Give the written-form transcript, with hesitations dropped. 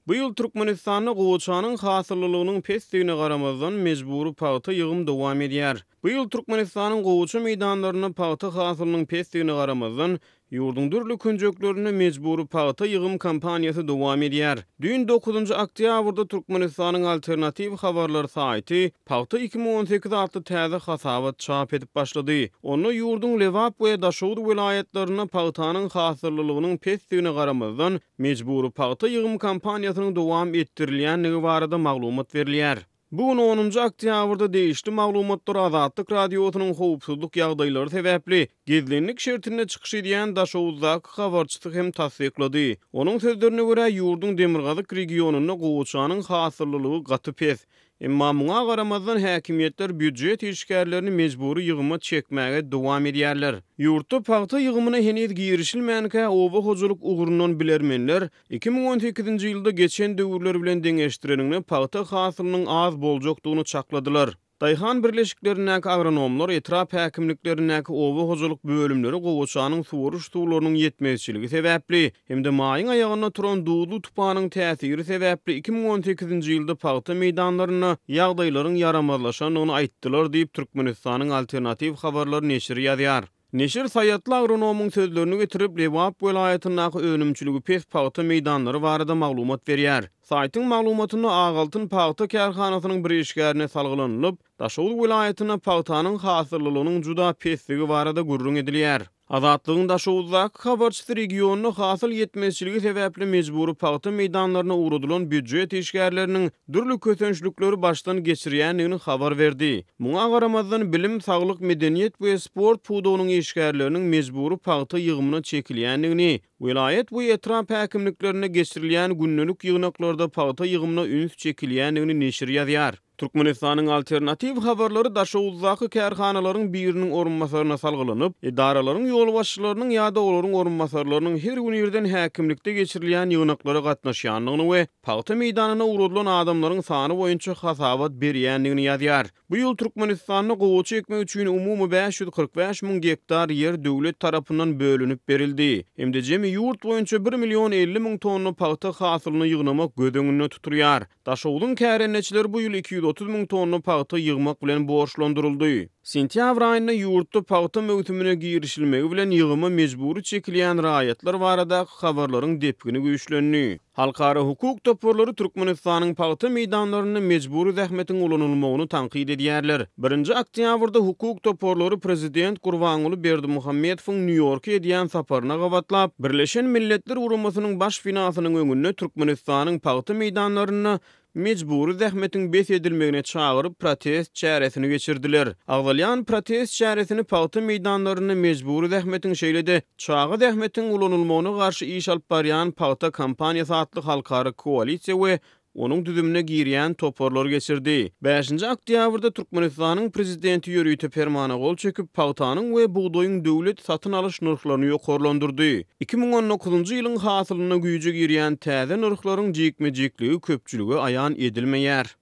Bu ýyl Türkmenistanda gowaçanyň hasyllylygynyň pesdigine garamazdan, mejbury pagta ýygym dowam edýär. Bu ýyl Türkmenistanyň gowaça meýdanlarynda pagta hasylynyň pesdigine garamazdan, ýurduň dürli künjeklerinde mejbury pagta ýygym kampaniýasy dowam edýär. Düýn dokuzynjy oktýabrda Türkmenistanyň Alternatiw habarlar saýty Pagta 2018 atly täze hasabat çap edip başlady. Onda ýurduň Lebap we Daşoguz welaýatlarynda pagtanyň hasyllylygynyň pesdigine garamazdan, mejbury pagta ýygym kampaniýasynyň dowam etdirilýändigi barada maglumat berilýär. Bu gün onunjy oktýabrda degişli maglumatlary Azatlyk Radiosynyň howpsuzlyk ýagdaýlary sebäpli gizlinlik şertinde çykyş edýän Daşoguzdaky habarçysy hem tassyklady. Onuň sözlerine görä, ýurduň demirgazyk regionynda gowaçanyň hasyllylygy gaty pes. Emma muňa garamazdan, häkimiýetler býujet işgärlerini mejbury ýygyma çekmäge dowam edýärler. Ýurtda pagta ýygymyna heniz girişilmänkä, oba hojalyk ugrundan bilermenler 2018-nji ýylda geçen döwürler bilen deňeşdireniňde pagta hasylynyň az boljakdygyny çakladylar. Daýhan birleşiklerindäki agronomlar, etrap häkimliklerindäki oba hojalyk bölümleri gowaçanyň suwaryş suwlarynyň ýetmezçiligi sebäpli hem-de maýyň aýagynda turan duzly tupanyň täsiri sebäpli 2018-nji ýylda pagta meýdanlarynda ýagdaýlaryň ýaramazlaşandygyny aýtdylar diýip, Türkmenistanyň Alternatiw habarlary neşiri ýazýar. Neşir saýatly agronomyň sözlerini getirip, Lebap welaýatyndaky önümçiligi pes pagta meýdanlary barada maglumat berýär. Saýtyň maglumatynda Ak altyn pagta kärhanasynyň bir işgärine salgylanylyp, Daşoguz welaýatynda pagtanyň hasyllylygynyň juda pesdigi barada gürrüň edilýär. Azatlygyň Daşoguzdaky habarçysy regionda hasyl ýetmezçiligi sebäpli mejbury pagta meýdanlaryna ugradylan býujet işgärleriniň dürli kösençlikleri başdan geçirýändigini habar berdi. Muňa garamazdan, bilim, saglyk, medeniýet we sport pudagynyň işgärleriniň mejbury pagta ýygymyna çekilýändigini, welaýat we etrap häkimliklerinde geçirilýän gündelik ýygnaklarda pagta ýygymyna üns çekilýändigini neşir ýazýar. Türkmenistanyň Alternatiw habarlary Daşoguzdaky kärhanalaryň biriniň orunbasaryna salgylanyp, edaralaryň ýolbaşçylarynyň ýa-da olaryň orunbasarlarynyň her gün irden häkimlikde geçirilýän ýygnaklara gatnaşýandygyny we pagta meýdanyna ugradylan adamlaryň sany boýunça hasabat berýändigini ýazýar. Bu ýyl Türkmenistanda gowaça ekmek üçin umumy 545 müň gektar ýer döwlet tarapyndan bölünip berildi hem-de jemi ýurt boýunça bir million 50 müň tonna pagta hasylyny ýygnamak göz öňünde tutulýar. Daşogzuň kärendeçileri bu ýyl 230 müň tonna pagta ýygmak bilen borçlandyryldy. Sentýabr aýynda ýurtda pagta möwsümine girişilmegi bilen ýygyma mejbury çekilýän raýatlar baradaky habarlaryň depgini güýçlendi. Halkara hukuk toparlary Türkmenistanyň pagta meýdanlarynda mejbury zähmetiň ulanylmagyny tankyt edýärler. Birinji oktýabrda hukuk toparlary prezident Gurbanguly Berdimuhamedowyň Nýu-Ýorka edýän saparyna gabatlap, Birleşen Milletler Guramasynyň baş binasynyň öňünde Türkmenistanyň pagta meýdanlarynda mejbury zähmetiň bes edilmegine çagyryp protest çäresini geçirdiler. Agzalýan protest çäresini pagta meýdanlarynda mejbury zähmetiň şeýle-de çaga zähmetiň ulanylmagyna garşy iş alyp barýan Pagta kampaniýasy atly halkara koalisiýa we onuň düzümine girýän toparlar geçirdi. Bäşinji oktýabrda Türkmenistanyň Prezidenti ýörite permana gol çekip, pagtanyň we bugdaýyň döwlet satyn alyş nyrhlaryny ýokarlandyrdy. 2019-njy ýylyň hasylynda güýje girýän täze nyrhlaryň jikme-jikligi köpçülige aýan edilmeýär.